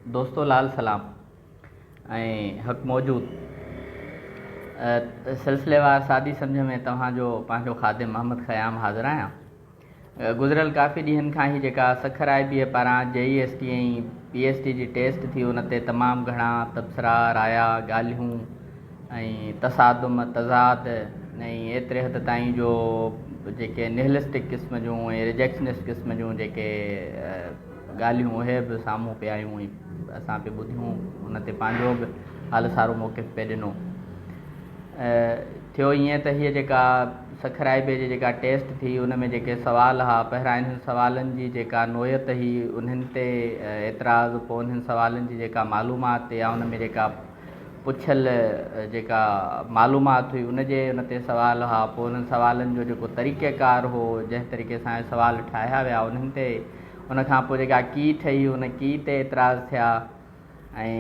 دوستو لال سلام ۽ حق موجود سلسليوار سادي سمجهه ۾ توهان جو پنهنجو خادم محمد خيام حاضر آهيان. گذريل ڪافي ڏينهن کان هي جيڪا سکر آء بي اي پاران J E S T ۽ P S T جي ٽيسٽ ٿي ان تي تمام گهڻا تبصرا، رايا، ڳالهيون ۽ تصادم، تضاد ۽ ايتري حد تائين جو جيڪي نهلسٽڪ قسم جون ۽ ريجيڪشنسٽ قسم جون جيڪي ڳالهيون اهي به سامهون پئي آيون ۽ اسان پئي ٻڌيون ان تي پنهنجو به حال سارو موقف پئي ڏنو. ٿيو ائين ته هيء جيڪا سکر آء بي جي جيڪا ٽيسٽ ٿي ان ۾ جيڪي سوال ها پهريان انهن سوالن جي جيڪا نوعيت هئي انهن تي اعتراض پوء انهن سوالن جي جيڪا معلومات يا ان ۾ جيڪا پڇيل جيڪا معلومات هئي ان جي ان تي سوال ها پوء انهن سوالن جو جيڪو طريقه ڪار هو جنهن طريقي سان سوال ٺاهيا ويا انهن تي ان کان پوء جيڪا ڪي ٺهي ان ڪي تي اعتراض ٿيا ۽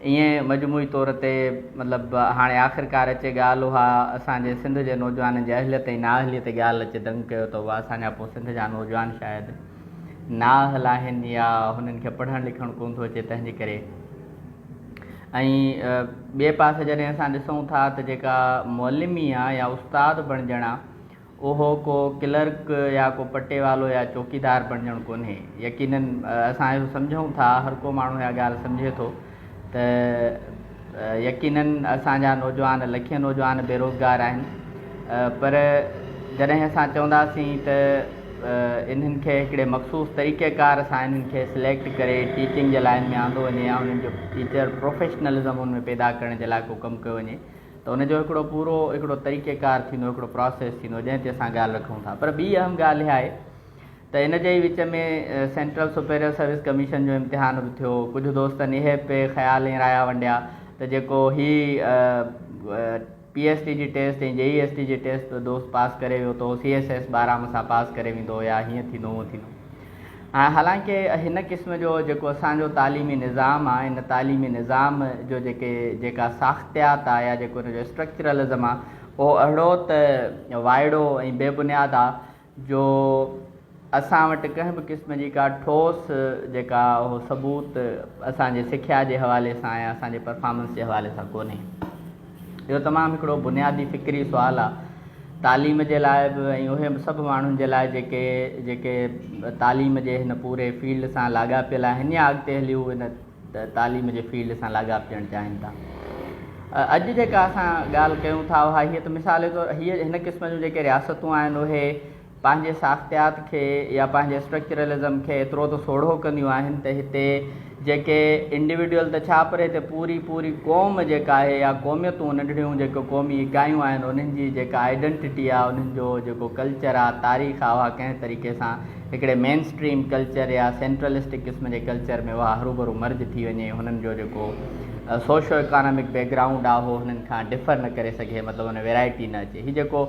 ائين مجموعي طور تي مطلب هاڻي آخرڪار اچي ڳالهه اها اسان جي سنڌ جي نوجوانن جي اهليت ۽ نااهليت تي ڳالهه اچي دنگ ڪيو ته اها اسان جا پوء سنڌ جا نوجوان شايد نااهل آهن يا هنن کي پڙهڻ لکڻ ڪونه ٿو اچي تنهن جي ڪري ۽ ٻئي پاسي جڏهن اسان ڏسون ٿا ته جيڪا معلمي آ يا استاد بڻجڻ آ اهو ڪو ڪلرڪ يا ڪو پٽيوالو يا چوڪيدار بڻجڻ ڪونهي. يقينن اسان اهو سمجهون ٿا، هر ڪو ماڻهو اها ڳالهه سمجهي ٿو ته يقينن اسان جا نوجوان لکين نوجوان بيروزگار آهن پر جڏهن اسان چونداسين ته انهن کي هڪڙي مخصوص طريقيڪار سان انهن کي سليڪٽ ڪري ٽيچنگ جي لائن ۾ آندو وڃي يا انهن جو ٽيچر پروفيشنلزم ان ۾ پيدا ڪرڻ جي لاء ڪو ڪم ڪيو وڃي ته ان جو هڪڙو پورو هڪڙو طريقي ڪار ٿيندو هڪڙو پراسيس ٿيندو جنهن تي اسان ڳالهه رکون ٿا پر ٻي اهم ڳالهه اها آهي ته ان جي ئي وچ ۾ سينٽرل سپيريئر سروس ڪميشن جو امتحان به ٿيو ڪجهه دوستن اهي پي خيال ۽ رايا ونڊيا ته جيڪو هي پي ايس ٽي جي ٽيسٽ ۽ جي اي ايس ٽي جي ٽيسٽ دوست پاس ڪري ويو ته هو سي ايس ايس به آرام سان پاس ڪري ويندو يا هيئن ٿيندو هونئن ٿيندو ۽ حالانڪه هن قسم جو جيڪو اسان جو تعليمي نظام آ ان تعليمي نظام جو جيڪي جيڪا ساختيات آ يا جيڪو ان جو اسٽرڪچرلزم آ اهو اهڙو ته وائڙو ۽ بي بنياد آ جو اسان وٽ ڪنهن به قسم جي ڪا ٺوس جيڪا اهو ثبوت اسان جي سکيا جي حوالي سان يا اسان جي پرفارمنس جي حوالي سان ڪونهي. اهو تمام هڪڙو بنيادي فڪري سوال آ تعليم جي لاء به ۽ اهي سڀ ماڻهن جي لاء جيڪي جيڪي تعليم جي هن پوري فيلڊ سان لاڳاپيل آهن يا اڳتي هلي هو هن تعليم جي فيلڊ سان لاڳاپجڻ چاهين ٿا. اڄ جيڪا اسان ڳالهه ڪيون ٿا اها هيء ته مثال جي طور هيء هن قسم جون جيڪي رياستون آهن اهي پنهنجي ساختيات کي يا پنهنجي اسٽرڪچرلزم کي ايترو ته سوڙهو ڪنديون آهن ته هتي جيڪي انڊيوڊيول ته ڇا پر هتي پوري پوري قوم جيڪا آهي يا قوميتون ننڍڙيون جيڪي قومي اڪايون آهن انهن جي جيڪا آئيڊنٽٽي آهي انهن جو جيڪو ڪلچر آهي تاريخ آهي اها ڪنهن طريقي سان هڪڙي مين اسٽريم ڪلچر يا سينٽرلسٽڪ قسم جي ڪلچر ۾ اها هروڀرو مرج ٿي وڃي هنن جو جيڪو سوشو اڪانامڪ بيڪ گرائونڊ آهي اهو هنن کان ڊفر نه ڪري سگهي مطلب ان ويرائٽي نه اچي هي جيڪو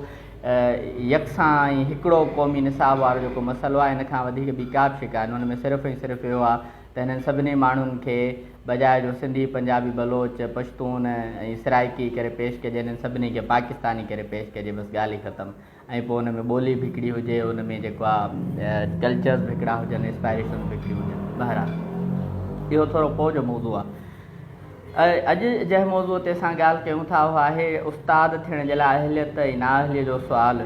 يڪسان ۽ هڪڙو قومي نصاب وارو جيڪو مسئلو آهي ان کان وڌيڪ ٻي ڪا به شيء ڪانهي ان ۾ صرف ۽ صرف اهو آهي ته هنن سڀني ماڻهن کي بجاء جو سنڌي پنجابي بلوچ پشتون ۽ سرائيڪي ڪري پيش ڪجي هنن سڀني کي پاڪستاني ڪري پيش ڪجي بس ڳالهه ئي ختم ۽ پوء ان ۾ ٻولي به هڪڙي هجي ان ۾ جيڪو آهي ڪلچرز به هڪڙا هجن اسپائريشنز به هڪڙيون هجن بهرحال اهو ٿورو پوء جو موضوع آهي. اڄ جنهن موضوع تي اسان ڳالهه ڪيون ٿا اهو آهي استاد ٿيڻ جي لاء اهليت ۽ نااهليء جو سوال.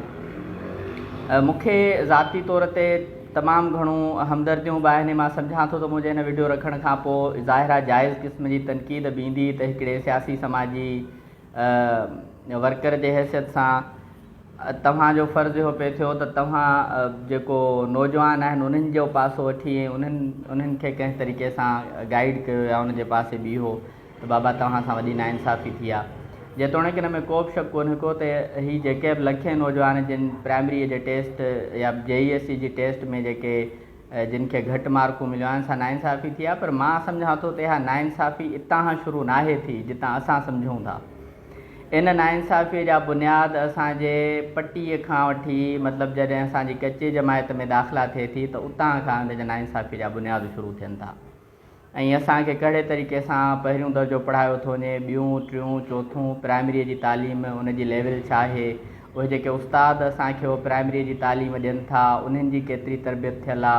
مون کي ذاتي طور تي تمام گهڻو همدرديون به آهن ۽ مان سمجهان ٿو ته منهنجي هن وڊيو رکڻ کان پوء ظاهر آهي جائز قسم جي تنقيد به ايندي ته هڪڙي سياسي سماجي ورڪر جي حيثيت سان توهان جو فرض اهو پئي ٿيو ته توهان جيڪو نوجوان آهن انهن جو پاسو وٺي ۽ انهن انهن کي ڪنهن طريقي سان گائيڊ ڪيو يا ان جي پاسي بيهو ته بابا توهان سان وڏي ناانصافي ٿي آهي جيتوڻيڪ ان ۾ ڪو به شڪ ڪونهي ڪو ته هي جيڪي به لکين نوجوان جن پرائمريء جي ٽيسٽ يا جي اي ايس سي جي ٽيسٽ ۾ جيڪي جن کي گهٽ مارڪون مليون آهن سان ناانصافي ٿي آهي پر مان سمجهان ٿو ته اها ناانصافي اتان کان شروع ناهي ٿي جتان اسان سمجهون ٿا. ان ناانصافيء جا بنياد اسان جي پٽيء کان وٺي مطلب جڏهن اسان جي ڪچي جماعت ۾ داخلا ٿئي ٿي ته اتان کان ان جي ناانصافيء جا بنياد شروع ٿين ٿا ۽ اسان کي ڪهڙي طريقي سان پهريون درجو پڙهايو ٿو وڃي، ٻيون، ٽيون، چوٿون، پرائمريء جي تعليم ان جي ليول ڇا آهي، اهي جيڪي استاد اسان کي اهو پرائمريء جي تعليم ڏين ٿا انهن جي ڪيتري تربيت ٿيل آ.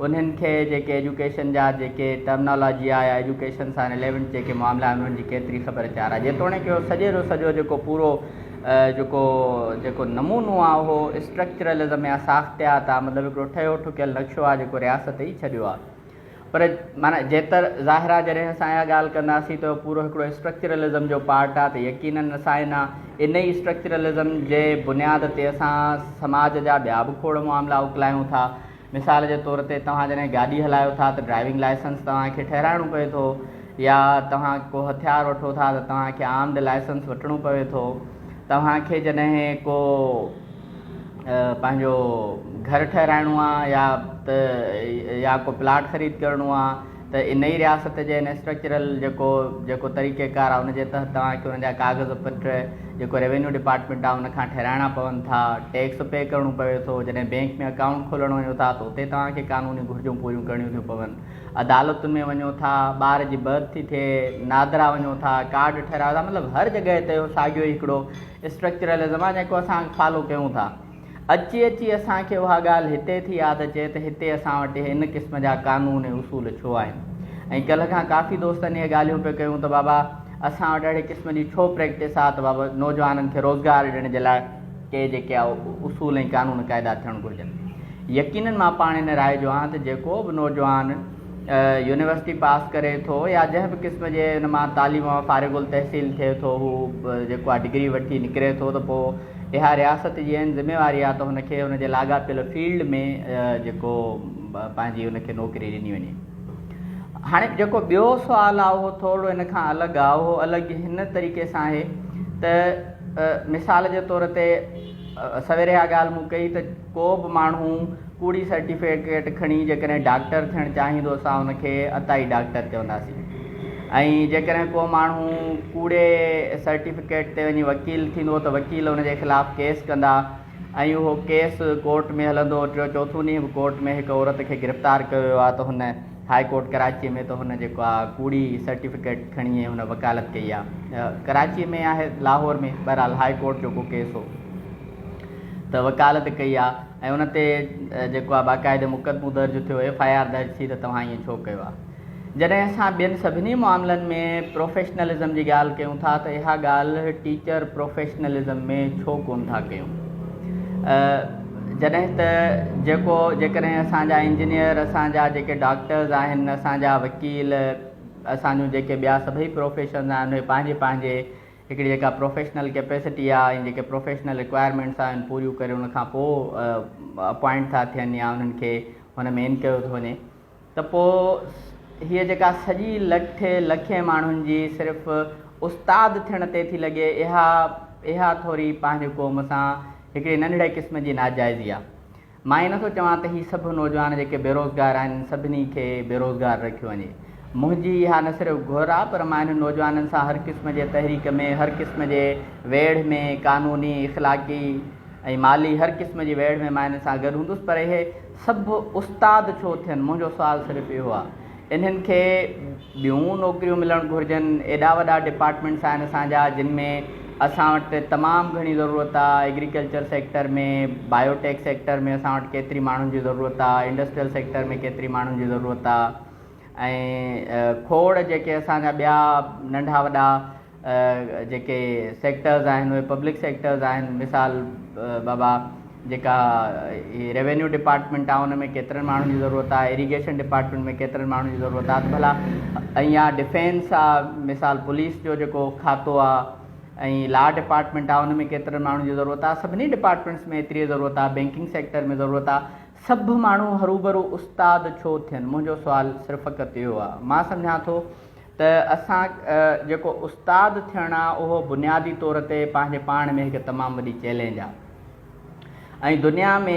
انهن کي جيڪي ايجوڪيشن جا جيڪي ٽرمنالاجي آ يا ايجوڪيشن سان رليونٽ جيڪي معاملا آهن انهن جي ڪيتري خبر چار آ جيتوڻيڪ اهو سڄي جو سڄو جيڪو پورو جيڪو جيڪو نمونو آ اهو اسٽرڪچرلزم يا ساختيات آ مطلب هڪڙو ٺهيو ٺڪيل نقشو آ جيڪو رياست ئي ڇڏيو آ پر معنيٰ جيتر ظاهر آ جڏهن اسان اها ڳالهه ڪنداسين ته اهو پورو هڪڙو اسٽرڪچرلزم جو پارٽ آ ته يقينن اسان ان ان ئي اسٽرڪچرلزم جي بنياد تي اسان سماج جا ٻيا به کوڙ معاملا اڪلايون ٿا مثال جي طور تي توهان جڏهن گاڏي هلايو ٿا ته ڊرائيونگ لائسنس توهان کي ٺهرائڻو پوي ٿو يا توهان ڪو هٿيار وٺو ٿا ته توهان کي آرمڊ لائسنس وٺڻو پوي ٿو توهان کي جڏهن ڪو پنهنجو گهر ٺهرائڻو آهي يا ته يا ڪو پلاٽ خريد ڪرڻو آهي ته ان ئي رياست جي ان اسٽرڪچرل جيڪو جيڪو طريقه ڪار آهي ان جي تحت توهان کي ان جا ڪاغذ پٽ جيڪو ريونيو ڊپارٽمينٽ آهي ان کان ٺهرائڻا پون ٿا ٽيڪس پي ڪرڻو پوي ٿو جڏهن بينڪ ۾ اڪائونٽ کولڻ وڃو ٿا ته اتي توهان کي قانوني گهرجون پوريون ڪرڻيون ٿيون پون عدالتن ۾ وڃو ٿا ٻار جي برٿ ٿي ٿئي نادرا وڃو ٿا ڪارڊ ٺهرايو ٿا مطلب هر جڳهه تي اهو ساڳيو ئي هڪڙو اسٽرڪچرلزم آهي جيڪو اسان فالو ڪيون ٿا اچي اچي اسان کي اها ڳالهه هتي ٿي ياد اچي ته هتي اسان وٽ هن قسم جا قانون ۽ اصول ڇو آهن ۽ ڪلهه کان ڪافي دوستن اهي ڳالهيون پئي ڪيون ته بابا اسان وٽ اهڙي قسم جي ڇو پريڪٽس آهي ته بابا نوجوانن کي روزگار ڏيڻ جي لاء ڪي جيڪي اصول ۽ قانون قاعدا ٿيڻ گهرجن. يقينن مان پاڻ ان راء جو آهيان ته جيڪو به نوجوان يونيورسٽي پاس ڪري ٿو يا جنهن به قسم جي ان مان تعليم مان فارغ التحصيل ٿئي ٿو هو جيڪو آهي ڊگري وٺي نڪري ٿو ته پوء اها رياست جي عين ذميواري آهي ته هن کي ان جي لاڳاپيل فيلڊ ۾ جيڪو پنهنجي ان کي نوڪري ڏني وڃي. هاڻي جيڪو ٻيو سوال آهي اهو ٿورڙو ان کان الڳ آهي اهو الڳ هن طريقي سان آهي ته مثال جي طور تي سويري اها ڳالهه مون ڪئي ته ڪو به ماڻهو ڪوڙي سرٽيفڪيٽ کڻي جيڪڏهن ڊاڪٽر ٿيڻ چاهيندو اسان ان کي عطائي ڊاڪٽر چونداسين ۽ جيڪڏهن ڪو ماڻهو ڪوڙي سرٽيفڪيٽ تي وڃي وڪيل ٿيندو ته وڪيل ان جي خلاف ڪيس ڪندا ۽ اهو ڪيس ڪورٽ ۾ هلندو ٽيون چوٿون ڏينهن به ڪورٽ ۾ هڪ عورت کي گرفتار ڪيو ويو آهي ته هن هاء ڪورٽ ڪراچي ۾ ته هن جيڪو آهي ڪوڙي سرٽيفڪيٽ کڻي ۽ هن وڪالت ڪئي آهي ڪراچي ۾ آهي لاهور ۾ بهرحال هاء ڪورٽ جو ڪو ڪيس هو ته وڪالت ڪئي آ ۽ ان تي جيڪو آ باقاعدي مقدمو درج ٿيو ايف I R درج ٿي ته توهان ائين ڇو ڪيو آ جڏهن اسان ٻين سڀني معاملن ۾ پروفيشنلزم جي ڳالهه ڪيون ٿا ته اها ڳالهه ٽيچر پروفيشنلزم ۾ ڇو ڪون ٿا ڪيون جڏهن ته جيڪو جيڪڏهن اسان جا انجنيئر اسان جا جيڪي ڊاڪٽرز آهن اسان جا وڪيل اسان جون جيڪي ٻيا سڀئي پروفيشنز آهن اهي پنهنجي پنهنجي هڪڙي جيڪا پروفيشنل ڪيپيسٽي آ ۽ جيڪي پروفيشنل رڪوائرمينٽس آهن پوريون ڪري ان کان پوء اپوائنٽ ٿا ٿين يا انهن کي هن ۾ ان ڪيو ٿو وڃي ته پوء هيء جيڪا سڄي لٺ لکين ماڻهن جي صرف استاد ٿيڻ تي ٿي لڳي اها اها ٿوري پنهنجي قوم سان هڪڙي ننڍڙي قسم جي ناجائزي آ. مان ائين نٿو چوان ته هي سڀ نوجوان جيڪي بيروزگار آهن سڀني کي بيروزگار رکيو وڃي. منهنجي اها نه صرف گهر آ پر مان انهن نوجوانن سان هر قسم جي تحريڪ ۾ هر قسم جي ويڙهه ۾ قانوني، اخلاقي ۽ مالي هر قسم جي ويڙهه ۾ مان انهن سان گڏ هوندس پر اهي سڀ استاد ڇو ٿين منهنجو سوال صرف اهو آ. انهن کي ٻيون نوڪريون ملڻ گهرجن، ايڏا وڏا ڊپارٽمينٽس آهن اسان جا جن ۾ اسان وٽ تمام گهڻي ضرورت آ، ايگريڪلچر سيڪٽر ۾، بايو ٽيڪ سيڪٽر ۾ اسان وٽ ڪيتري ماڻهن جي ضرورت آ، انڊسٽريل سيڪٽر ۾ ڪيتري ماڻهن جي ضرورت آ ۽ کوڙ جيڪي اسان جا ٻيا ننڍا وڏا جيڪي سيڪٽرز آهن اهي پبلڪ سيڪٽرز آهن مثال بابا جيڪا هي ريونيو ڊپارٽمينٽ آهي ان ۾ ڪيترن ماڻهن جي ضرورت آهي ايريگيشن ڊپارٽمينٽ ۾ ڪيترن ماڻهن جي ضرورت آهي ته ڀلا ۽ يا ڊفينس آهي مثال پوليس جو جيڪو کاتو آهي ۽ لا ڊپارٽمينٽ آهي ان ۾ ڪيترن ماڻهن جي ضرورت آهي سڀني ڊپارٽمينٽس ۾ ايتري ضرورت آهي بينڪنگ سيڪٽر ۾ ضرورت آهي سڀ ماڻهو هروڀرو استاد ڇو ٿين منهنجو سوال صرف فقط اهو آهي مان سمجهان ٿو ته اسان جيڪو استاد ٿيڻ آ اهو بنيادي طور تي پنهنجي پاڻ ۾ هڪ تمام وڏي چئلينج آ ۽ دنيا ۾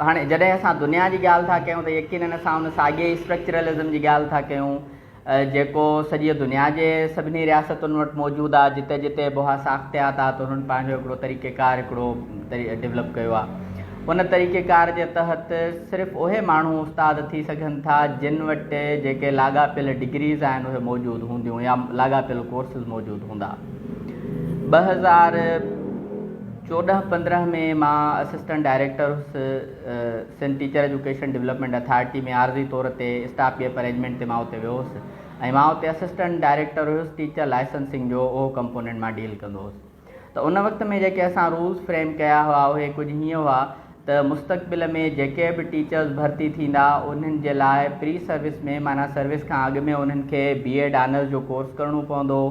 هاڻي جڏهن اسان دنيا جي ڳالهه ٿا ڪيون ته يقينن اسان ان ساڳئي اسٽرڪچرلزم جي ڳالهه ٿا ڪيون جيڪو سڄي دنيا جي سڀني رياستن وٽ موجود آ جتي جتي به اها ساختيات آ ته انهن پنهنجو هڪڙو طريقيڪار هڪڙو ڊولپ ڪيو آ ان طريقيڪار جي تحت صرف اهي ماڻهو استاد ٿي سگهن ٿا جن وٽ جيڪي لاڳاپيل ڊگريز آهن اهي موجود هونديون يا لاڳاپيل ڪورسز موجود هوندا. 14 15 ۾ مان اسسٽنٽ ڊائريڪٽر هوس Sindh teacher education development authority ۾ عارضي طور تي اسٽاف گيپ ارينجمينٽ تي مان اتي ويو هوس ۽ مان اتي اسسٽنٽ ڊائريڪٽر هيس ٽيچر لائسنسنگ جو اهو ڪمپونينٽ مان ڊيل ڪندو هوس. ته ان وقت ۾ جيڪي اسان رولز فريم ڪيا هئا اهي ڪجهه هيئن هئا ته مستقبل ۾ جيڪي به ٽيچرز ڀرتي ٿيندا انهن جي لاء پري سروس ۾ معنيٰ سروس کان اڳ ۾ انهن کي بي ايڊ آنرز جو ڪورس ڪرڻو پوندو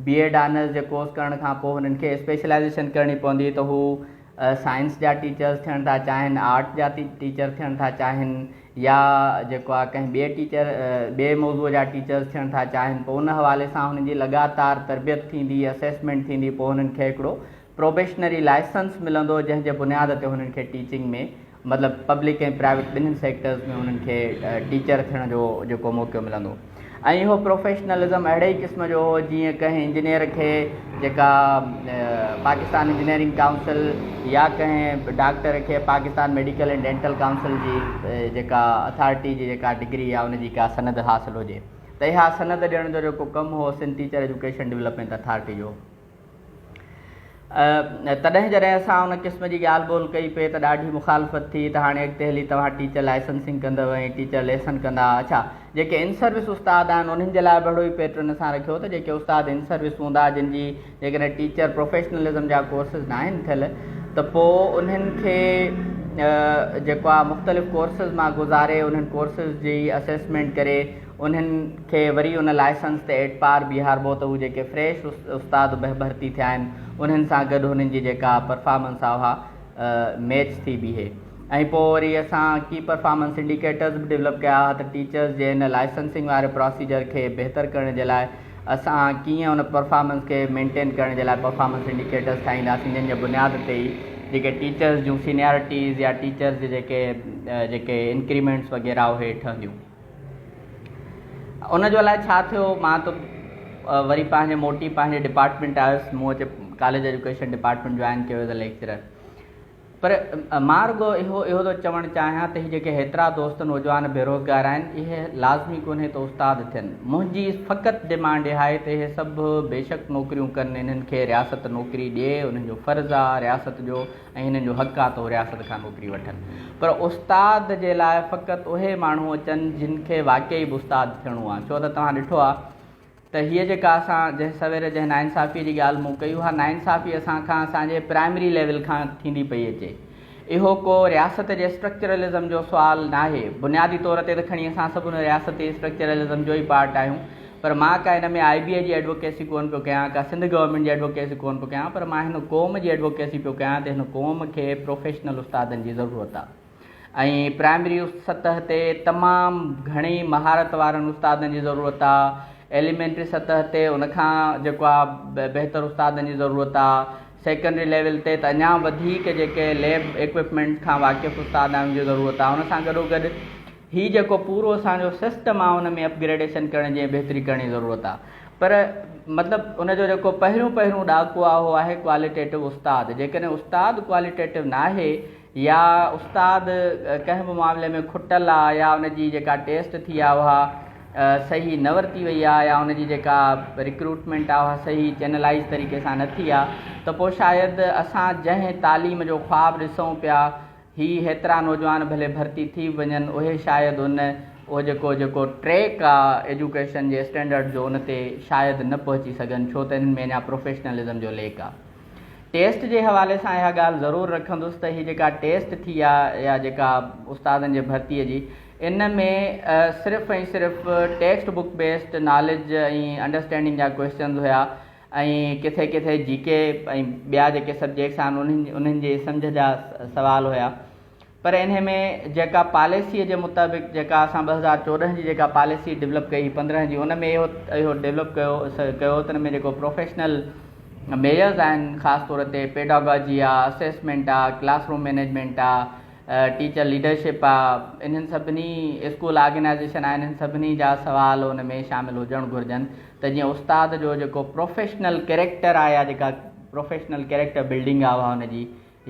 بي ايڊ آنرز جي ڪورس ڪرڻ کان پوء انهن کي اسپيشلائزيشن ڪرڻي پوندي ته هو سائنس جا ٽيچرز ٿيڻ ٿا چاهين آرٽ جا ٽيچر ٿيڻ ٿا چاهين يا جيڪو آهي ڪنهن ٻئي ٽيچر ٻئي موضوع جا ٽيچرز ٿيڻ ٿا چاهين پوء ان حوالي سان هنن جي لڳاتار تربيت ٿيندي اسيسمينٽ ٿيندي پوء هنن کي هڪڙو پروبيشنري لائسنس ملندو جنهن جي بنياد تي هنن کي ٽيچنگ ۾ مطلب پبلڪ ۽ پرائيويٽ ٻنهين سيڪٽرز ۾ هنن کي ٽيچر ٿيڻ جو جيڪو موقعو ملندو. ۽ اهو پروفيشنلزم اهڙي ئي قسم جو هو جيئن ڪنهن انجنيئر کي جيڪا پاڪستان انجنيئرنگ ڪائونسل يا ڪنهن ڊاڪٽر کي Pakistan medical and dental council جي جيڪا اٿارٽي جي جيڪا ڊگري آهي ان جي ڪا سند حاصل هجي ته اها سند ڏيڻ جو جيڪو ڪم هو Sindh teacher education development authority جو تڏهن جڏهن اسان ان قسم جي ڳالهه ٻولهه ڪئي پئي ته ڏاڍي مخالفت ٿي ته هاڻي اڳتي هلي توهان ٽيچر لائسنسنگ ڪندؤ ۽ ٽيچر ليسن ڪندا. اڇا جيڪي ان سروس استاد آهن انهن جي لاء به اهڙو ئي پيٽرن اسان رکيو ته جيڪي استاد ان سروس هوندا جن جي جيڪڏهن ٽيچر پروفيشنلزم جا ڪورسز ناهن ٿيل ته پوء انهن کي جيڪو آهي مختلف ڪورسز مان گذاري انهن ڪورسز جي اسيسمينٽ ڪري انهن کي وري ان لائسنس تي ايٽ پار بيهاربو ته هو جيڪي فريش استاد ڀرتي ٿيا آهن انهن سان گڏ هنن جي جيڪا پرفارمنس آهي اها ميچ ٿي بيهي ۽ پوء وري اسان ڪي پرفارمنس انڊيڪيٽرز به ڊولپ ڪيا ها ته ٽيچرز جي ان لائسنسنگ واري پراسيجر کي بهتر ڪرڻ جي لاء اسان ڪيئن ان پرفارمنس کي مينٽين ڪرڻ جي لاء پرفارمنس انڊيڪيٽرز ٺاهينداسين جن جي بنياد تي ئي جيڪي ٽيچرز جون سينيارٽيز يا ٽيچرز جي جيڪي جيڪي انڪريمينٽس وغيره اهي ٺهنديون. ان جو الائي ڇا ٿيو مان ته وري پنهنجي موٽي پنهنجي ڊپارٽمينٽ آيس مون اچي ڪاليج ايجوڪيشن ڊپارٽمينٽ جوائن ڪيو ايز اي ليڪچرر پر مان رڳو اهو اهو ٿو چوڻ چاهيان ته هي جيڪي هيترا دوست نوجوان بيروزگار آهن اهي لازمي ڪونهي ته استاد ٿين منهنجي فقط ڊمانڊ اها آهي ته اهي سڀ بيشڪ نوڪريون ڪن انهن کي رياست نوڪري ڏئي انهن جو فرض آهي رياست جو ۽ هنن جو حق آ ته هو رياست کان نوڪري وٺن پر استاد جي لاء فقط اهي ماڻهو اچن جن کي واقعي به استاد ٿيڻو آ ڇو ته توهان ڏٺو آ ته هيء جيڪا اسان جنهن سوير جنهن ناانصافيء جي ڳالهه مون ڪئي اها ناانصافي اسان کان اسان جي پرائمري ليول کان ٿيندي پئي اچي اهو ڪو رياست جي اسٽرڪچرلزم جو سوال ناهي بنيادي طور تي ته کڻي اسان سڀ ان رياستي اسٽرڪچرلزم جو ئي پارٽ آهيون پر مان ڪا ان ۾ آء بي اي جي ايڊووڪيسي ڪونه پيو ڪيان، ڪا سنڌ گورنمينٽ جي ايڊووڪيسي ڪونه پيو ڪيان، پر مان هن قوم جي ايڊووڪيسي پيو ڪيان ته هن قوم کي پروفيشنل استادن جي ضرورت آ ۽ پرائمري سطح تي تمام گهڻي مهارت وارن استادن جي ضرورت آ، ايليمينٽري سطح تي ان کان جيڪو آ بهتر استادن جي ضرورت آ، سيڪنڊري ليول تي ته اڃا وڌيڪ جيڪي ليب ايڪوپمينٽ کان واقف استاد آهن ان جي ضرورت آ، ان سان گڏوگڏ هي جيڪو پورو اسان جو سسٽم آ ان ۾ اپگريڊيشن ڪرڻ جي ۽ بهتري ڪرڻ جي ضرورت آ پر مطلب ان جو جيڪو پهريون پهريون ڏاڪو آ اهو آهي ڪواليٽيٽو استاد جيڪڏهن استاد ڪواليٽيٽو ناهي يا استاد ڪنهن به معاملي ۾ کٽل آ يا ان جي جيڪا ٽيسٽ ٿي آ اها صحيح نه ورتي وئي آ يا ان جي جيڪا ريڪروٽمينٽ آ اها صحيح چينلائز طريقي سان نه ٿي آ ته پوء شايد اسان جنهن تعليم جو خواب ڏسون پيا هي هيترا نوجوان ڀلي ڀرتي ٿي به وڃن اهي شايد ان اهو جيڪو جيڪو ٽريڪ آ ايجوڪيشن جي اسٽينڊرڊ جو ان تي شايد نه پهچي سگهن ڇو ته انهن ۾ اڃا پروفيشنلزم جو ليڪ آ. ٽيسٽ جي حوالي سان اها ڳالهه ضرور رکندس ته هي جيڪا ٽيسٽ ٿي آ يا جيڪا استادن جي ڀرتي جي ان ۾ صرف ۽ صرف text book based knowledge ۽ understanding جا ڪوئسچنز هيا ۽ ڪٿي ڪٿي جي ڪي ۽ ٻيا جيڪي سبجيڪٽس آهن انهن انهن جي سمجهه جا سوال هيا پر انهي ۾ جيڪا پاليسيء جي مطابق جيڪا اسان 2014 جي جيڪا پاليسي ڊولپ ڪئي 15 جي ان ۾ اهو اهو ڊولپ ڪيو ڪيو ته ان ۾ جيڪو پروفيشنل ميجرز آهن خاص طور تي پيڊاگاجي آ اسيسمينٽ آ ڪلاس روم مينيجمينٽ آ ٽيچر ليڊرشپ آ انهن سڀني اسڪول آرگنائزيشن آ انهن سڀني جا سوال ان ۾ شامل هجڻ گهرجن ته جيئن استاد جو جيڪو پروفيشنل ڪيريڪٽر آ يا جيڪا پروفيشنل ڪيريڪٽر بلڊنگ آ اها ان جي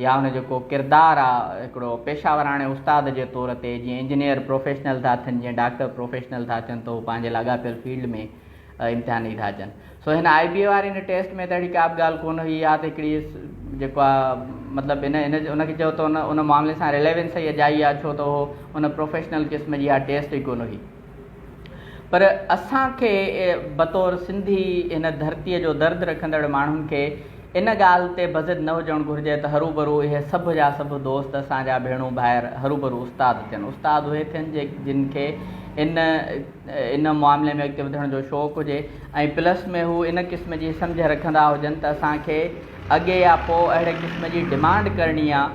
يا ان جو ڪو ڪردار آ هڪڙو پيشاوراڻي استاد جي طور تي جيئن انجنيئر پروفيشنل ٿا ٿين جيئن ڊاڪٽر پروفيشنل ٿا ٿين ته هو پنهنجي لاڳاپيل فيلڊ ۾ امتحان ڏئي ٿا اچن سو هن آء بي اي واري هن ٽيسٽ ۾ ته اهڙي ڪا به ڳالهه ڪونه هئي اها ته هڪڙي جيڪو آ مطلب ان ان ان کي چئو ته ان ان معاملي سان ريليونس ئي اجائي آ ڇو ته اهو ان پروفيشنل قسم جي اها ٽيسٽ ئي ڪونه هئي پر اسان کي بطور سنڌي هن ڌرتيء جو درد رکندڙ ماڻهن کي ان ڳالهه تي بضد نه هجڻ گهرجي ته هروڀرو اهي سڀ جا سڀ دوست اسان جا ڀيڻون ڀائر هروڀرو استاد ٿين. استاد اهي ٿين جي جن کي ان ان معاملي ۾ اڳتي وڌڻ جو شوق هجي ۽ پلس ۾ هو ان قسم جي سمجهه رکندا هجن ته اسان کي اڳي يا پوء اهڙي قسم جي ڊمانڊ ڪرڻي آ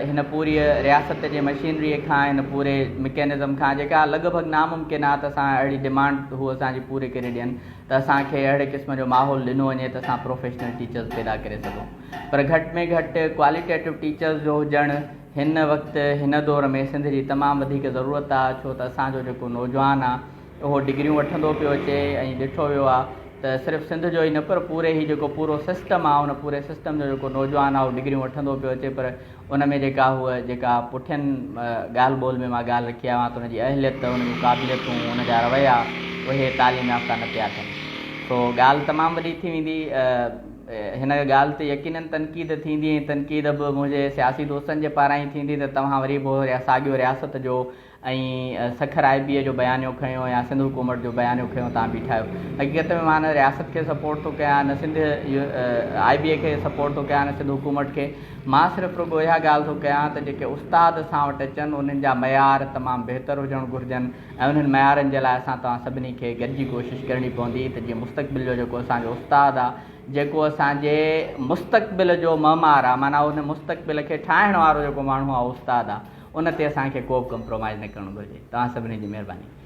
هن پوريء رياست جي مشينريء کان هن پوري مڪينزم کان جيڪا لڳ ڀڳ ناممڪن آ ته اسان اهڙي ڊمانڊ هو اسان جي پوري ڪري ڏين ته اسان کي اهڙي قسم جو ماحول ڏنو وڃي ته اسان پروفيشنل ٽيچرز پيدا ڪري سگهون پر گهٽ ۾ گهٽ ڪواليٽيٽو ٽيچرز جو هجڻ هن وقت هن دور ۾ سنڌ جي تمام وڌيڪ ضرورت آ ڇو ته اسان جو جيڪو نوجوان آ اهو ڊگريون وٺندو پيو اچي ۽ ڏٺو ويو آ ته صرف سنڌ جو ئي نه پر پوري هي جيڪو پورو سسٽم آ ان پوري سسٽم جو جيڪو نوجوان آ اهو ڊگريون وٺندو پيو اچي پر ان ۾ جيڪا هوء جيڪا پٺين ڳالهه ٻولهه ۾ مان ڳالهه رکي آيو آهيان ته ان جي اهليت، ان جون قابليتون، ان جا رويا اهي تعليم يافته نه پيا ٿين. سو ڳالهه تمام وڏي ٿي ويندي. هن ڳالهه تي يقينن تنقيد ٿيندي ۽ تنقيد به منهنجي سياسي دوستن جي پاران ئي ٿيندي ته توهان وري به ساڳيو رياست جو ۽ سکر آء بي اي جو بيانيو کنيو يا سنڌ حڪومت جو بيانيو کنيو تان بيٺا آهيو. حقيقت ۾ مان نه رياست کي سپورٽ ٿو ڪيان نه سنڌ آء بي اي کي سپورٽ ٿو ڪيان نه سنڌ حڪومت کي. مان صرف رڳو اها ڳالهه ٿو ڪيان ته جيڪي استاد اسان وٽ اچن انهن جا معيار تمام بهتر هجڻ گهرجن ۽ انهن معيارن جي لاء اسان توهان سڀني کي گڏجي ڪوشش ڪرڻي پوندي ته جيئن مستقبل جو جيڪو اسان جو استاد آ جيڪو اسان جي مستقبل جو معمار آ معنيٰ ان مستقبل کي ٺاهڻ وارو جيڪو ماڻهو آ اهو استاد آ ان تي اسان کي ڪو به ڪمپرومائيز نه ڪرڻ گهرجي. توهان سڀني جي مهرباني.